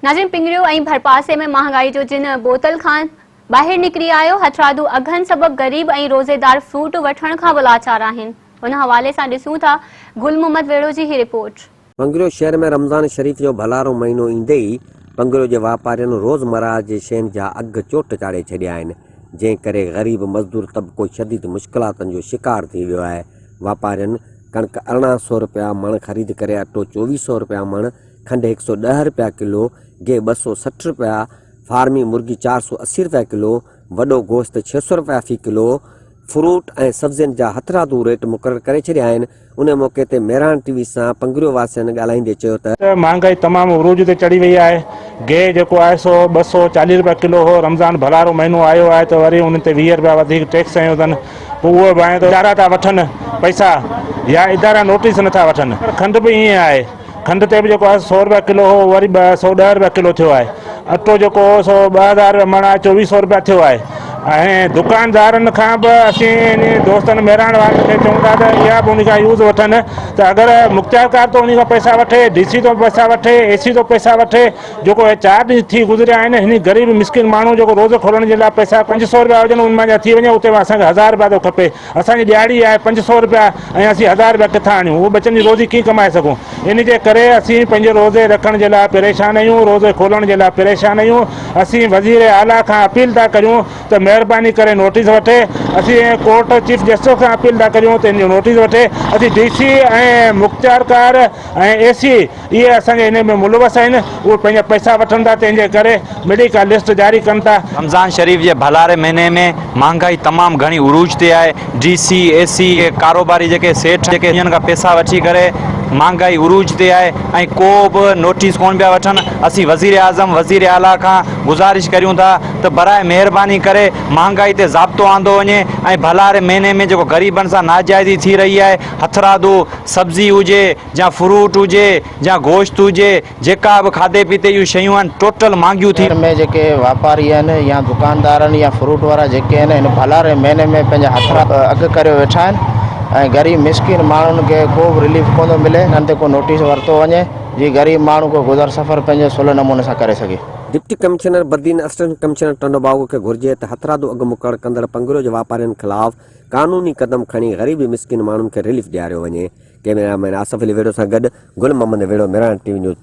ناظرين پنگريو ۽ ڀرپاسي ۾ مهانگائي جو جن بوتل کان ٻاهر نڪري آيو، هٿرادو اگهن سبب غريب ۽ روزيدار فروٽ وٺڻ کان به لاچار آهن. ان حوالي سان ڏسون ٿا گل محمد ويڙهو جي هي رپورٽ. پنگريو شهر ۾ رمضان شريف جو ڀلارو مهينو ايندي ئي پنگريو جي واپارين روز مراهه جي شين جا اگهه چوٽ چاڙهي ڇڏيا آهن، جنهن ڪري غريب مزدور طبقو شديد مشڪلاتن جو شڪار ٿي ويو آهي. واپارين ڪڻڪ 18 سئو رپيا مڻ خريد ڪري اٽو 24 سئو رپيا مڻ، کنڊ 110 رپيا ڪلو، گيهه 260 رپيا، فارمي مرغي 480 رپيا ڪلو، وڏو گوشت 600 رپيا في ڪلو، فروٽ ۽ سبزين جا هٿرادو ريٽ مقرر ڪري ڇڏيا آهن، ان موقعي تي مهراڻ ٽي وي سان پنگريو واسين ڳالهائيندي چيو ته. ته مهانگائي تمام عروج تي چڙهي وئي آهي، گيهه جيڪو آهي سو 240 رپيا ڪلو هو، رمضان ڀلارو مهينو آيو آهي ته وري انهن تي 20 رپيا وڌيڪ ٽيڪس هنيو اٿن، پوء اهو به آهي ته ادارا ٿا وٺن پئسا يا ادارا نوٽيس نٿا وٺن، پر کنڊ به ائين آهي. کنڊ تي به جيڪو آهي سو روپيا ڪلو هو وري 210 روپيا ڪلو ٿيو آهي اٽو جيڪو هو سو 2000 روپيا مڻ آهي 24 سو روپيا ٿيو آهي ۽ دڪاندارن کان به اسين ان دوستن مهراڻ وارن کي چئون ٿا ته اها به ان کان يوز وٺن ته اگر مختيارڪار تو ان کان پئسا وٺي ڊي سي تو پئسا وٺي اي سي تو پئسا وٺي جيڪو هي چار ڏينهن ٿي گذريا آهن هن غريب مسڪين ماڻهو جيڪو روز کولڻ جي لاء پئسا 500 روپيا هجن ان مان جا ٿي وڃي اتي اسان کي 1000 روپيا ٿو کپي اسان جي ڏهاڙي آهي 500 رپيا ۽ اسين 1000 رپيا ڪٿان آڻيون؟ اهو ٻچن جي روزي ڪيئن ڪمائي سگهون؟ ان جي ڪري اسين پنهنجي روزي رکڻ جي لاء پريشان آهيون، روزي کولڻ جي لاء پريشان آهيون. اسين وزير اعليٰ کان اپيل ٿا ڪريون ته مهرباني ڪري نوٽيس وٺي. اسين ڪورٽ چيف جسٽس کان اپيل ٿا ڪريون ته ان جو نوٽيس وٺي. اسين ڊي سي ۽ مختيارڪار ۽ اي سي اهي اسان جي انهي ۾ ملوث آهن، اهي پنهنجا پئسا وٺن ٿا، تنهن جي ڪري مڙئي ڪا لسٽ جاري ڪن ٿا. رمضان شريف جي ڀلاري مهيني ۾ مهانگائي تمام گهڻي عروج تي آهي، ڊي سي، اي سي، ڪاروباري جيڪي سيٺ جيڪي انهن کان پئسا وٺي ڪري مهانگائي عروج تي آهي ۽ ڪو به نوٽيس ڪونه پيا وٺن، اسين وزير اعظم، وزير اعليٰ کان گذارش ڪريون ٿا ته براء مهرباني ڪري مهانگائي تي ضابطو آندو وڃي ۽ ڀلاري مهيني ۾ جيڪو غريبن سان ناجائزي ٿي رهي آهي هٿرادو سبزي هجي جا فروٽ هجي جا گوشت هجي جيڪا به کاڌي پيتي جون شيون آهن ٽوٽل مهانگيون ٿي. شهر ۾ جيڪي واپاري آهن يا دڪاندار آهن يا فروٽ وارا جيڪي آهن هن ڀلاري مهيني ۾ پنهنجا هٿرا اگهه ڪريو ويٺا آهن ۽ غريب مسڪين ماڻهن کي ڪو به رليف ڪونه ٿو ملي انهن تي ڪو نوٽيس ورتو وڃي جي غريب ماڻهو ڪو گذر سفر پنهنجو سولي نموني سان ڪري سگهي. Deputy commissioner Badin assistant commissioner Tando Bago کي گهرجي ته هٿرادو اگهه مقرر ڪندڙ پنگريو جي واپارين خلاف قانوني قدم کڻي غريب مسڪين ماڻهن کي رليف ڏياريو وڃي. ڪئميرا مين آصف علي ويڙهو سان گڏ Gul Muhammad Verho Mehran T V news.